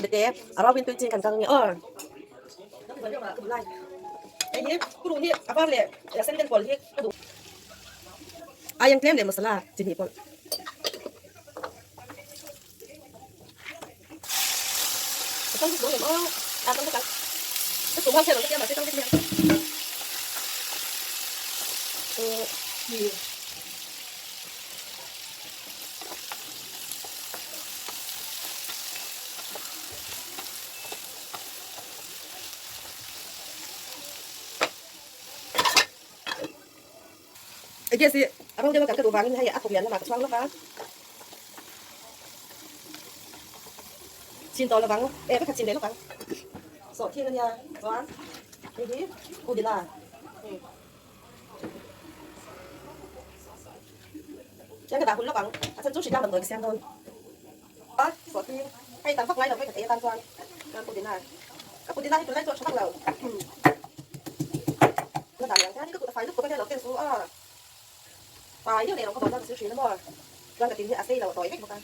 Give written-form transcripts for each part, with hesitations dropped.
bete a rau in tui chin kan kang nge aw hei hi purun hi a var leh a sen den pawl hi ka duh aiang tlem leh masala chi hnih pawlh. Gas hi a rawng deuh a kan ka duh vangin hei a thawk lian lamah ka chhuang lawk a. Chin tawh lovang e ka khat chin leh lawk ang. Sawh thing ania chuan hei hi pudina Chuan ka dah hun lawk ang a chhan chu hri tlang damdawi ka siam dawn a sawh thing hei tam vak ngai lo vek ka thei atan chuan chuan pudina ka pudina hi tunlai chu a tha vak lo na dah leh ang hian ka kut a fai lutuk a nia lo ken chu a. Pai deuh leh rawng ka bawlna ka sil thin a maw? Chuan ka tin hi a sei lo a tawi vek bawk a.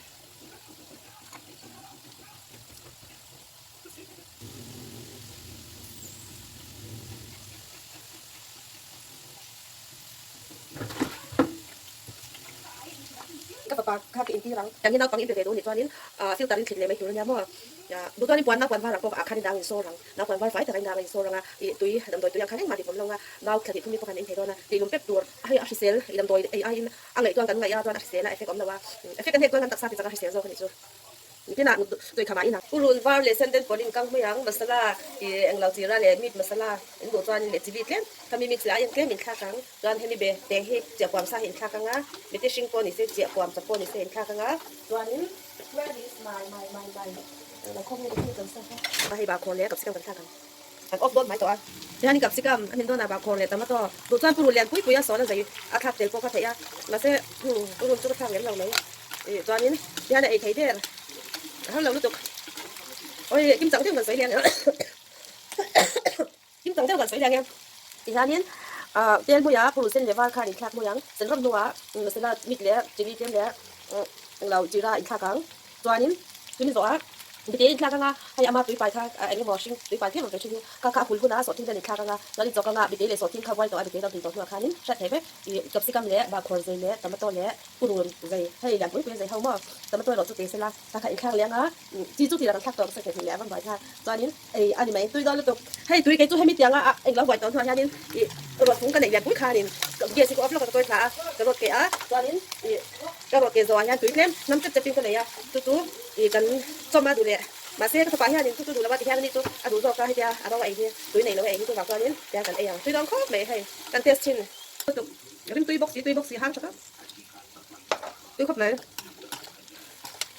Ka fapa kha ka intir ang. Kan hi naupang in pe ve duh anih chuanin filter in thlit leh mai tur ania maw? Duh chuanin puan naupuan varah pawh ah khan in dang in sawr ang. Naupuan var fai takah in dang a in sawr ang a, ih tui damdawi tui ang khan engmah tih pawm lo ang a, nau thla tih thum hi pawh khan in thei dawn a, tih lum pep tur. Hei a hrisel i damdawi ei aiin a ngaihtuah kan ngaih a chuan a hrisel a effect awm lo a, effect an hek chuan kan taksa ti chak a hrisel zawk a nih chu. Nitin ah tui khamah in a. Purun var leh senden pawlh in kang hmui ang, masala ih englo chira leh meat masala in duh chuan in leh chili tlem khami mix leh aiin tlem in thlak ang, chuan hemi be te hi chiahpuam sa hi in thlak ang a, mite hring pawh ni se chiahpuam chak pawh ni se in thlak ang a, chuanin where is my my my my englo khawm nge ni kan sa kha. Hei bahkhawr leh capsicum kan thlak ang. Kan off dawn mai tawh a. Tihian capsicum a hmin dawn a bahkhawr leh tomato duh chuan purun lian pui pui a sawn a zei a thlak tel pawh kha theih a mahse purun chu ka thlak lem lo mai ih chuanin tihian a ei thei der a har lo lutuk awi kim chang deuh kan sawi lian kim chang deuh kan sawi lian e tihianin ah tel hmuia purun sen leh var khan inthlak hmui ang sen rawm hnuah masala mit leh chilli tlem leh englo chira inthlak ang. Chuanin tui zawh a bike inthlak anga hei ama tui pai kha eng emaw hring tui pai tlem ve thin hi kha kha a hul hunah sawhthing ten inthlak anga chuan in chawk anga bike leh sawhthing kha vuai tawh a bike lo tui tawh hnuah khanin hriat theih vek ih capsicum leh bahkhawr zei leh tomato leh purun zei hei lian pui pui a zei ho maw tomato erawh chu tei sela kha kha inthlak leh anga chi chu tih lah kan thlak tawh ka sawi theih leh a van buai kha chuanin ei a ni mai tui dawn lutuk hei tui kei chu hemi tianga a englo buai tawh hnuah hianin ih rawt fung ka neih lian pui khanin gas hi ka off lawk a ka tawi thla a ka rawt keh a chuanin ih. Ka rawt ke zawhah hian tui tlem hnam chep chepin ka nei a, chu chu ih kan chawm a duh leh. Mahse ka fapa hianin chu chu duh lo a ti hian ani chu a duh zawk a, hetia a ro a ei hi tui nei lo a ei hi chuvang chuanin tia kan ei ang. Tui dawn khawp mai hei kan test thin. Lutuk rim tui bawk si tui bawk si hang tha tak tui khawp mai.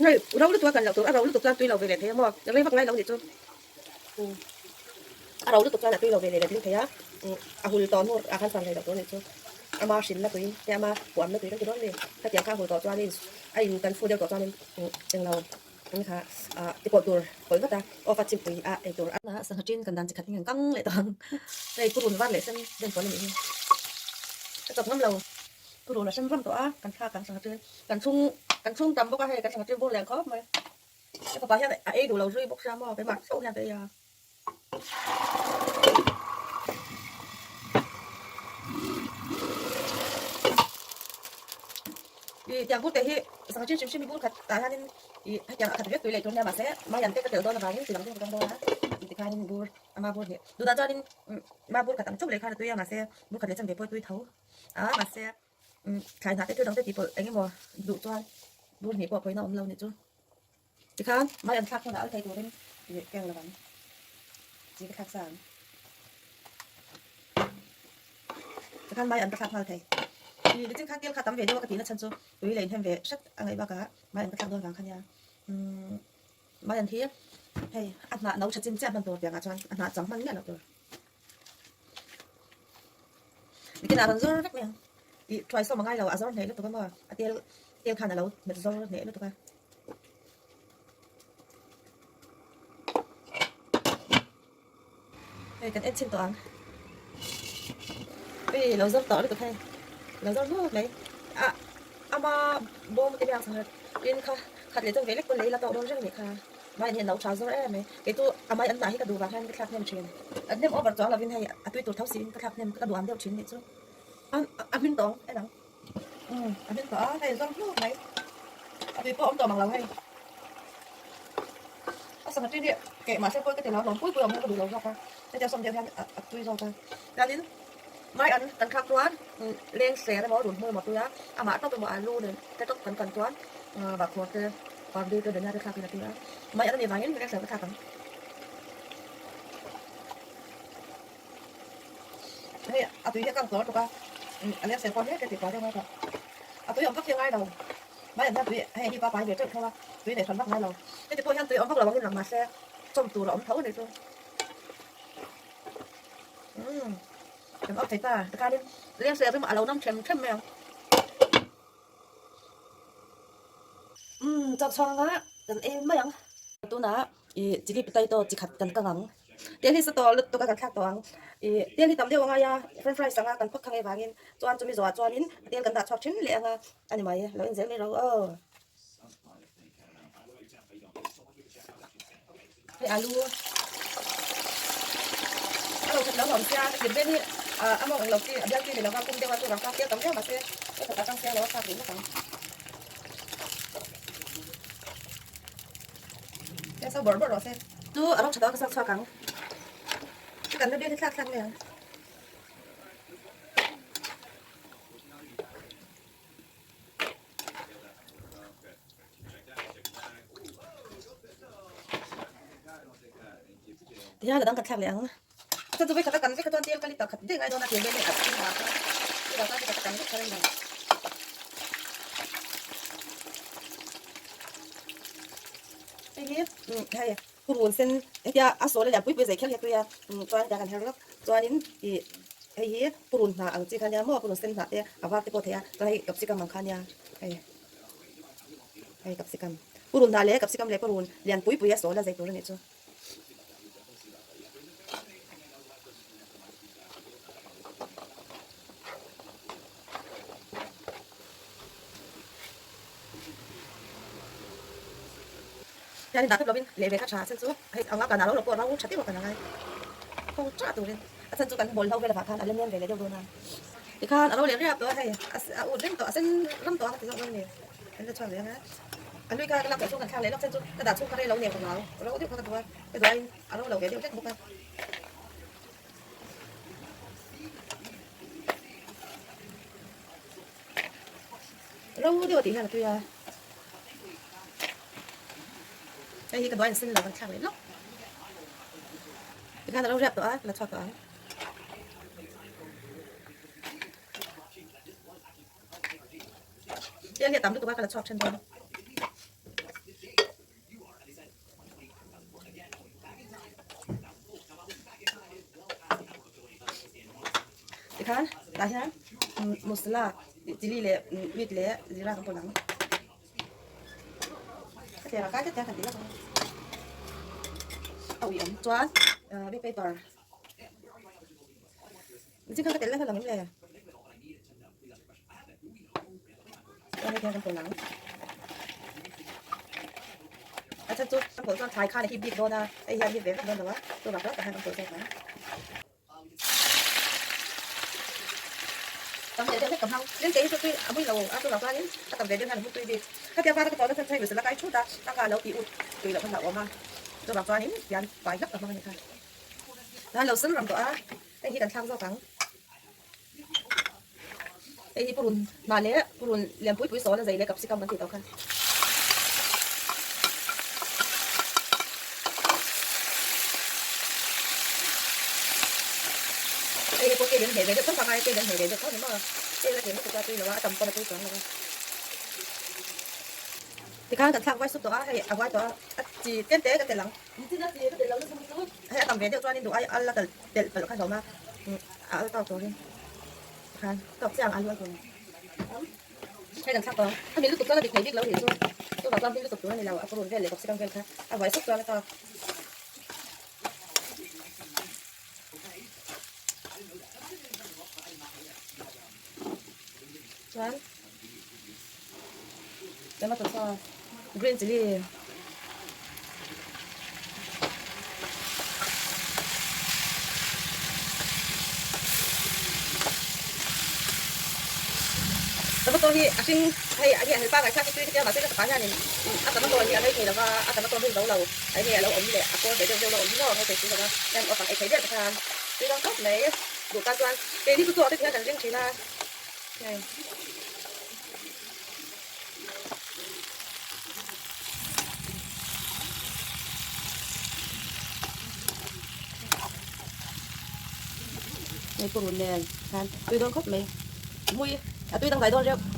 Hei ro lutuk a kan loh tur a ro lutuk chuan tui lo ve leh thei a maw rei vak ngai lo nih chu. A ro lutuk chuan a tui lo ve leh letling thei a, a hul tawh hnu ah khan chuan rei loh tur a nih chu. Ama hrinna tui te ama puamna tui kan ti dawn a ni. Khatiang kha a hul tawh chuanin a in kan fu deuh tawh chuanin englo ang kha ti pawlh tur pawlh vat a, off a chim pui a ei tur a. Sangha tin kan dan chi khat hi kan kang leh tawh ang. Hei purun var leh sen den pawl a nih hi. Ka chawp ngam lo. Purun a sen ram tawh a, kan thlak ang sangha tin. Kan chhung kan chhung tam bawk a hei kan sangha tin bur leh ang khawp mai. Ka fapa hian a ei duh lo zui bawk sia maw keimah chauh hian ka ei a. I tiang bur te hi sangha chin hrim hrim hi bur khat tah hianin i hetiang a khat vek tui leh tur nia mahse mai an te ka telh dawn avangin tilang deuh ka dang dawn a tikhanin bur ama bur hi tunah chuanin ma bur khat ang chauh leh khan a tui a mahse bur khat leh chan ve pawh a tui tho a mahse Thlai hnah te thil dang te tih pawlh eng emaw duh chuan bur hnih pawh pawhin a awm lo nih chu. Tikhan mai an thlak hmunah al thei turin ih keng lo ang chi ka thlak sa ang. Tikhan mai an ka thlak nghal thei. Ih nichin khan kel kha tam ve deuh a ka tihna chhan chu tui leh inhem ve hret a ngaih bakah mai an ka thlak dawn vang kha nia. Umm mai an hi hei a hnah no tha chin chiah hman tur tiangah chuan a hnah chang hman miah loh tur. Nikinah rawn zawr vek mai ang. Ih thuai sawm a ngai lo, a zawr hneh lutuk a maw? A tel tel khan a lo hmet zawr hneh lutuk a. Hei kan en chhin tawh ang. Ui lo zawr tawh lutuk hei. Lo zawr lut mai. A ama bawm te biang sangha tin kha khat leh chuan ve lek pawn lei la tawk dawn reng nih kha. Mai an hi an lo tha zawr em mai. Kei chu a mai an hnah hi ka duh vang hian ka thlak hnem thin. A hnem over chuang lovin hei a tui tur tho siin ka thlak hnem ka duh ang deuh thin nih chu. A hmin tawng en ang. Umm a hmin tawh a hei zawr hluk mai. A tui pawh a awm tawh mang lo hei. A sangha tui hi keh mahse pawi ka ti lo a hlawm pui pui a awm hi ka duh lo zawk a. Hetiang sawm deuh hian a tui zawk a. Chuanin mai an kan thlak chuan leng ser emaw run hmul emaw tui a amah tawp emaw alu nen te tawp kan kan chuan bahkhawr te pardi te dhania te thlak in a tui a. Mai an anih vangin leng ser ka thlak ang. Hei a tui hi a kang tawr tuk a a leng ser pawh hlek e tih kual deuh ngai tawh. A tui awm vak hi a ngai lo. Mai an hian tui hei hi pa pai ve teuh tho a tui neih hran vak ngai lo. Heti pawh hian tui awm vak lo angin lang mahse chawm tur a awm tho a nih chu. Umm kan awk thei ta tikhanin leng ser rim a lo nam them them mai ang. Umm chawk chhuang anga kan ei mai ang. Tunah ih chilli potato chi khat kan kang ang. Tel hi sa tawh lutuk a kan thlak tawh ang. Ih tel hi tam deuh angai a french fries anga kan phawt thang avangin chuan chumi zawhah chuanin tel kan dah chhuak thin leh anga a ni mai lo en zel mai ro aw. Hei alu a lo that lo hlawm sia thir vel hi a mawng englo chi a bial chi ni lova kum deuha chu rangka tel tam viau mahse hei khat atang sia lo a thlak duh vek ang. Hei so bawrh bawrh rawh se. Chu a rawng tha tawh a ka sak chhuak ang. Chu kan la bial hi thlak thlak mai ang. Tihian a dang kan thlak leh ang. A chan chu vei khat a kan vek kha chuan tel ka liter khat daih ngai dawn a tel vel hi a chhung ah chuan chuvang chuan vei khat a kan vek kha reng lo. Hei hi hei purun sen hetia a sawl a lian pui pui zei kher hi a tui a chuan hetiang kan her lawk chuanin ih hei hi purun hnah ang chi kha nia maw purun sen hnah te a var te pawh theih a chuan hei capsicum ang kha nia hei. Hei capsicum. Purun hnah leh capsicum leh purun lian pui pui a sawl a zei tur a nih chu. Hianin dah tawp lovin leh ve kha tha a chhan chu hei anga kan ah lo lo pawh ro tha deuh a kan angai kawng tah turin a chhan chu kan bawl ho vel avah khan a la nem ve leh deuh dawn a tikhan a ro leh riap tawh a hei a ut reng tawh a sen ram tawh a ka ti zawk dawn a ni kan la chhuak leh ang a a lui kha ka lak tawh chhung kan thlak leh lawk chhan chu ka dah chhung kha rei lo nem ka hlau ro deuh kha ka duh a ka duh aiin a ro lo ve deuh hlek bawk a. Ro deuh a tih hian a tui a. Hei hi ka duai sen lo kan thlak leh lawk. Tikhan a lo riak tawh a, ka la chhuak tawh ang. Tel hi a tam lutuk a, ka la chhuak then dawn. Tikhan tah hian masala chilli leh meat leh zira kan pawlh ang. Ka tlerah kai tlat kan tih lak ang. A ui awm chuan big paper zing khan ka telh leh hlawm em le. Chuan hei hian kan pawlh ang. A chhan chu kan pawlh chuan thlai khan a hip bik dawn a, hei hian hip ve vek dawn lo a, chuvang chuan tah hian kan pawlh zawk ang. Tam leh deuh hlek ka hmang. Tlem te hi chu tui a mui lo a, chuvang chuanin a tam ve deuh hian a hmu tui bik. Khatia vara ka tawhna chhan chu hei masala kai thut a, a kha a lo tih ut tui loh kha hlauhawm a, chuvang chuanin tian fai hlak ka hmang a ni kha. Tah lo sen ram tawh a, hei hi kan thlak zawk ang. Hei hi purun hnah leh purun lian pui pui sawn a zei leh capsicum kan tih tawh kha. Hei hi pawh tel in hmeh ve deuh tho kha ngai a, tel in hmeh ve deuh tho ni maw? Tel a tlem lutuk a tui lo a, a tam pawn a tui chuang lo a. Tikhan kan thlak vai sup tawh a, hei a vai tawh a, a chi tlem te ka telh ang. Nichina chi ka telh lo nasa chu hei a tam ve deuh chuanin duh ai al a telh telh palh kha hlawm a, a al tawk turin khan tawk chiang alu a tur hei kan thlak tawh ang. A min lutuk chuan a dik thei bik lo nih chu chuvang chuan hmin lutuk tur a ni lo, a purun vel leh capsicum vel kha a vai sup chuan a tawk. Chuan tomato sauce green chilli. Tomato hi a hring hei a hi a helpa ngaithlak hi tui ka tia mahse ka fapa hianin a tomato hi a lei thei lova a tomato hi zo lo a enge a lo awm leh a kawl ve deuh deuh lo awm hi maw hei thei si lova hian awp ang ei thei der kha tui dawn khawp mai duh tan chuan keini chu chaw te hian kan ring thin a hei. Hei purun nen khan tui dawn khawp mai mui a tui dangdai dawn reuh.